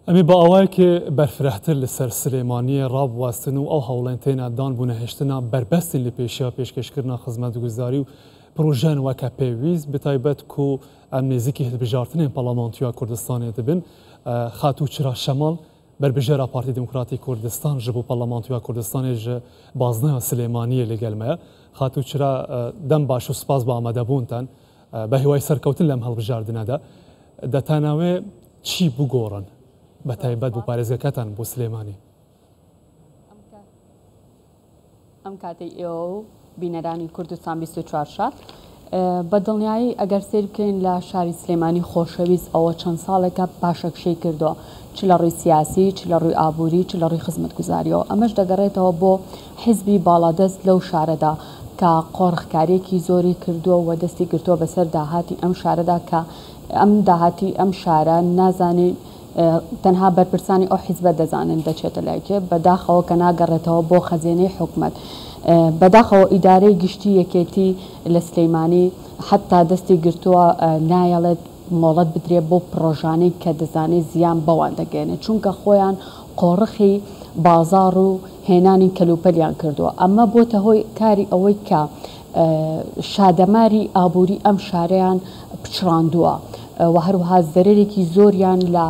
Em ê bi awayekê berfirehtir li ser Silêmaniyê rabiwestin û ew hewlên têne dan bo nehiştina berbestên li pêşiya pêşkêşkirina xizmetguzarî û projeyên weke pêwîst, bi taybet ku em nêzîkî hilbijartinên Parlamentoya Kurdistanê dibin. Xatû Çira Şemal, berbijêra Partî Demokratîk Kurdistan ji bo Parlamentoya Kurdistanê ji Bazneya Silêmaniyê li gel me ye. Xatû Çira, dem baş û spas bi amadebûn ten. Bi hêwayê serkewtin li em hilbijardine de. Detanawê چی بگۆڕن بە تایبەت بۆ پارێزگەکەتان بۆ سلێمانی؟ ئەم کاتەی ئێوە و بینەرانی کوردستان 24 شاد بە دڵنیایی ئەگەر سەیر بکەین لە شاری سلێمانی خۆشەویست ئەوە چەند ساڵێکە پاشەکشەی کردووە چ لە ڕووی سیاسی چ لە ڕووی ئابووری چ لە ڕووی خزمەتگوزاریەوە ئەمەش دەگەڕێتەوە بۆ حیزبی باڵادەست لەو شارەدا کە قۆرخکاریەکی زۆری کردووە و دەستی گرتووە بەسەر داهاتی ئەم شارەدا کە ئەم داهاتی ئەم شارە نازانین تەنها بەرپرسانی ئەو حیزبە دەزانن دەچێتە لای کێ، بەداخەوە کە ناگەڕێتەوە بۆ خەزێنەی حکومەت. بەداخەوە ئیدارەی گشتی یەکێتی لە سلیمانی حەتا دەستی گرتووە نایەڵێت مۆڵەت بدرێت بۆ پڕۆژانەی کە دەزانێت زیان بەوان دەگەیەنێت، چونکە خۆیان قۆڕخی بازاڕ و هێنانی کەلوپەلیان کردووە، ئەمە بۆتە هۆی کاری ئەوەی کە شادەماری ئابووری ئەم شارەیان پچڕاندووە و هەروەها زەرەرێکی زۆریان لە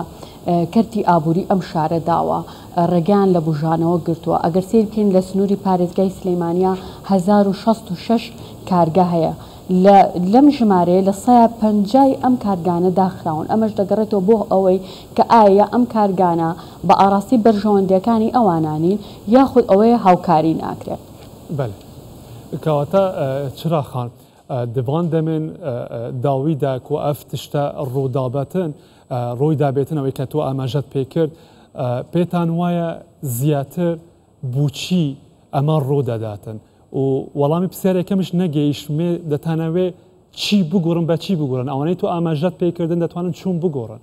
کەرتی ئابووری ئەم شارە داوە، ڕێگەیان لە بوژانەوە گرتووە. ئەگەر سەیر بکەین لە سنووری پارێزگای سلێمانیا 1066 کارگە هەیە، لە لەم ژمارەیە لە سەیا پەنجای ئەم کارگانە داخراون، ئەمەش دەگەڕێتەوە بۆ ئەوەی کە ئایا ئەم کارگانە بە ئاڕاستەی بەرژەوەندییەکانی ئەوانە نین یاخود ئەوەیە هاوکاری ناکرێت. بەلێ. کەواتە چرا خان دڤان دەمێن داوی دا کو ئەف تشتە ڕوودابەتن ڕووی دابێتن ئەوەی کە تۆ ئاماژەت پێ کرد پێتان وایە زیاتر بوچی ئەمە ڕوودەداتن و وەڵامی پرسیارەکەمش نەگەیشتمێ دەتانەوێ چی بگۆڕن بە چی بگۆڕن ئەوانەی تۆ ئاماژەت پێکردن دەتوانن چۆن بگۆڕن؟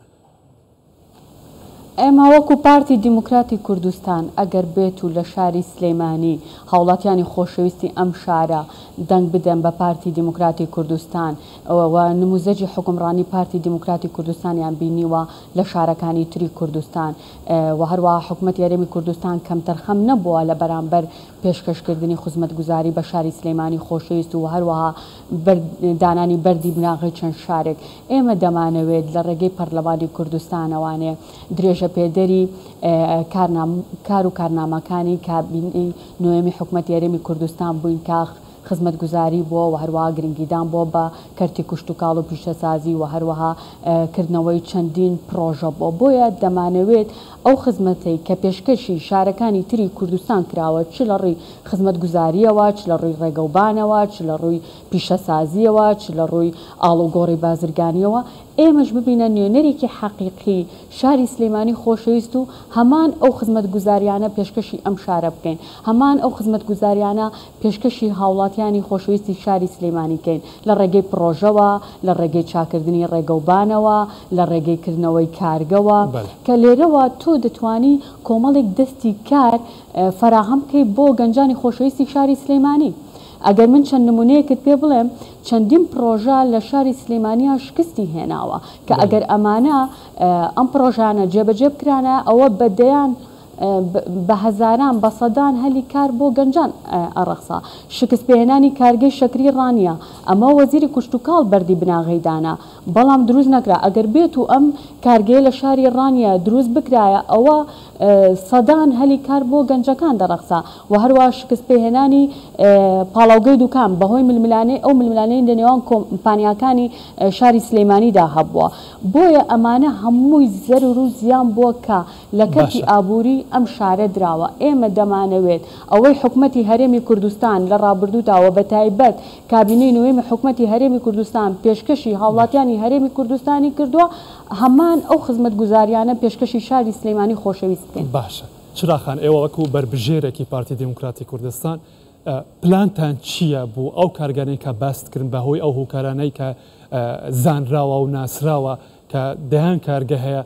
ئێمە وەکو پارتی دیموکراتی کوردستان ئەگەر بێت و لە شاری سلێمانی هاوڵاتیانی خۆشەویستی ئەم شارە دەنگ بدەن بە پارتی دیموکراتی کوردستان و نموزەجی حوکمڕانی پارتی دیموکراتی کوردستانیان بینیوە لە شارەکانی تری کوردستان و هەروەها حکومەتی هەرێمی کوردستان کەمتەرخەم نەبووە لە بەرامبەر پێشکەشکردنی خزمەتگوزاری بە شاری سلێمانی خۆشەویست و هەروەها دانانی بەردی بناغەی چەند شارێک. ئێمە دەمانەوێت لە ڕێگەی پەرلەمانی کوردستانەوانێ درێژەپێدەری کار و کارنامەکانی کابینەی نۆیەمی حکومەتی هەرێمی کوردستان بووین کە خزمەتگوزاری بووە و هەروەها گرنگیدان بووە بە کەرتی کشتوکاڵ و پیشەسازی و هەروەها کردنەوەی چەندین پڕۆژە بووە. بۆیە دەمانەوێت ئەو خزمەتەی کە پێشکەشی شارەکانی تری کوردستان کراوە چ لە ڕووی خزمەتگوزارییەوە، چ لە ڕووی ڕێگەوبانەوە، چ لە ڕووی پیشەسازییەوە، چ لە ڕووی ئاڵوگۆڕی بازرگانییەوە، ئێمەش ببینە نوێنەرێکی حەقیقی شاری سلێمانی خۆشەویست و هەمان ئەو خزمەتگوزارییانە پێشکەشی ئەم شارە بکەین، هەمان ئەو خزمەتگوزارییانە پێشکەشی هاوڵاتیانی خۆشەویستی شاری سلێمانی کەین، لە ڕێگەی پڕۆژەوە، لە ڕێگەی چاککردنی ڕێگەوبانەوە، لە ڕێگەی کردنەوەی کارگەوە، کە لێرەوە تۆ دەتوانی کۆمەڵێک دەستی کار فەراهەم بکەی بۆ گەنجانی خۆشەویستی شاری سلیمانی. ئەگەر من چەند نمونەیەکت پێ بڵێم چەندین پڕۆژە لە شاری سلیمانیا شکستی هێناوە کە ئەگەر ئەمانە ئەم پڕۆژانە جێبەجێ بکرانایە ئەوە بە دەیان بە هەزاران بە سەدان هەلی کار بۆ گەنجان ئەڕەخسا. شکست پێهێنانی کارگەی شەکری ڕانیە ئەمە وەزیری کوشتوکاڵ بەردی بناغەی دانا بەڵام دروست نەکرا ئەگەر بێت و ئەم کارگەیە لە شاری ڕانیە دروست بکرایە ئەوە سەدان هەلی کار بۆ گەنجەکان دەڕەخسا و هەروەها شکستپێهێنانی پاڵاوگەی دوکان بەهۆی ململانێی ئەو ململانێی لە نێوان کۆمپانیاکانی شاری سلێمانیدا هەبووە بۆیە ئەمانە هەمووی زەرر و زیان بووە کە لە کەرتی باشە. ئابووری ئەم شارە دراوە ئێمە دەمانەوێت ئەوەی حکومەتی هەرێمی کوردستان لە ڕابردوودا و بەتایبەت کابینەی نۆیەمی حکومەتی هەرێمی کوردستان پێشکەشی باشە. هاوڵاتیانی هەرێمی کوردستانی کردووە هەمان ئەو خزمەتگوزاریانە پێشکەشی شاری سلێمانی خۆشەویست بکەین. باشە چرا خان ئێوە وەکو بەربژێرێکی پارتی دیموکراتی کوردستان پلانتان چییە بۆ ئەو کارگانەی کە باست کردن بە هۆی ئەو هۆکارانەی کە زانراوە و ناسراوە کە دەیان کارگە هەیە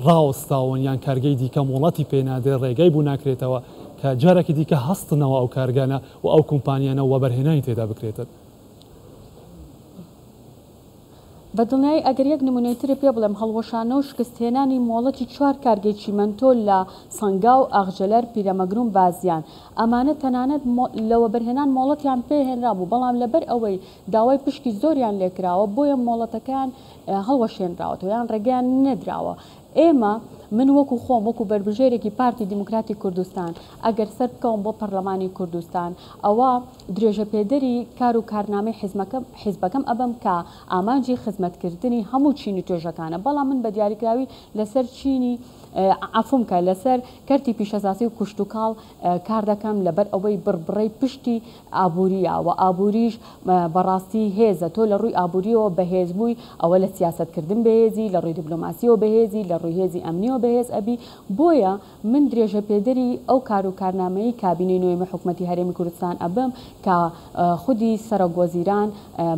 ڕاوەستاون یان کارگەی دیکە مۆڵەتی پێ نادرێت ڕێگای بۆ ناکرێتەوە کە جارێکی دیکە هەستنەوە ئەو کارگانە و ئەو کۆمپانیانە و وەبەرهێنانی تێدا بکرێتن؟ بە دڵنیایی ئەگەر یەک نمونەی ترت پێ بڵێم هەڵوەشانەوە و شکستهێنانی مۆڵەتی چوار کارگەی چیمەنتۆ لە سەنگاو، ئاغجەلەر، پیرەمەگرون، بازیان ئەمانە تەنانەت لە وەبەرهێنان مۆڵەتیان پێ هێنرابوو بەڵام لەبەر ئەوەی داوای پشکی زۆریان لێکراوە بۆیە مۆڵەتەکەیان هەڵوەشێنراوەتەوە یان ڕێگەیان نەدراوە ئێمە من وەکو خۆم وەکو بەربژێرێکی پارتی دیموکراتی کوردستان ئەگەر سەربکەوم بۆ پەرلەمانی کوردستان ئەوا درێژەپێدەری کار و کارنامەی حیزمەکەم حیزبەکەم ئەبم کە ئامانجی خزمەتکردنی هەموو چین و توێژەکانە بەڵام من بە دیاریکراوی لەسەر چینی عەفوم کە لەسەر کەرتی پیشەسازی و کوشتوکاڵ کار دەکەم لەبەر ئەوەی بڕبڕەی پشتی ئابوورییە و ئابووریش بەڕاستی هێزە تۆ لە ڕووی ئابوورییەوە بەهێز بووی ئەوە لە سیاسەتکردن بەهێزی لە ڕووی دیبلۆماسییەوە بەهێزی لە ڕووی هێزی ئەمنییەوە بەهێز ئەبی بۆیە من درێژەپێدەری ئەو کار و کارنامەیەی کابینەی نۆیەمی حکومەتی هەرێمی کوردستان ئەبم کە خودی سەرۆک وەزیران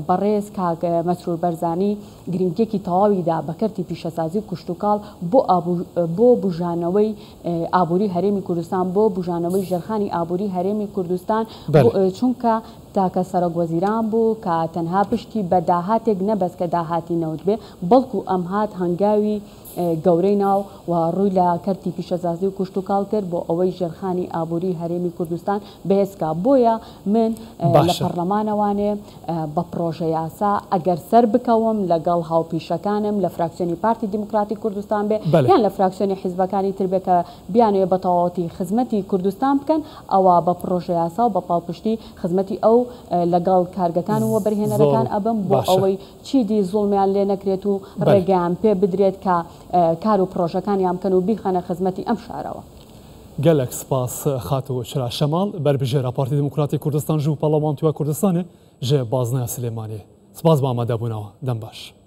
بەڕێز کاک مەسرور بەرزانی گرنگیەکی تەواوی دا بە کەرتی پیشەسازی و کشتوکاڵ بۆ بۆ بوژانەوەی ئابووری هەرێمی کوردستان بۆ بوژانەوەی ژێرخانی ئابووری هەرێمی کوردستان چونکە تاکە سەرۆک وەزیران بوو کە تەنها پشتی بە داهاتێک نەبەست کە داهاتی نەوت بێ بەڵکو ئەمهات هەنگاوی گەورەی نا و ڕووی لە کەرتی پیشەسازی و کشتوکاڵ کرد بۆ ئەوەی ژێرخانی ئابووری هەرێمی کوردستان بەهێز بکا. بۆیە من لە پەڕلەمانەوانێ بە پڕۆژە یاسا ئەگەر سەربکەوم لەگەڵ هاوپیشەکانم لە فراکسیۆنی پارتی دیموکراتی کوردستان بێ یان لە فراکسیۆنی حیزبەکانی تر بێ کە بیانەوێ بە تەواوەتی خزمەتی کوردستان بکەن ئەوا بە پڕۆژە یاسا و بە پاڵپشتی خزمەتی ئەو لەگەڵ کارگەکان و وەبەرهێنەرەکان ئەبم بۆ ئەوەی چیدی زوڵمیان لێ نەکرێت و ڕێگەیان پێ بدرێت کە کار و پڕۆژەکانیان بکەن و بیخەنە خزمەتی ئەم شارەوە. گەلەک سپاس خاتوو چرا شەماڵ، بەربژێرا پارتی دیموکراتی کوردستان ژ پەڕلەمانتویا کوردستانێ ژ بازنەیا سلێمانیێ. سپاس بە ئامادەبوونەوە. دەم باش.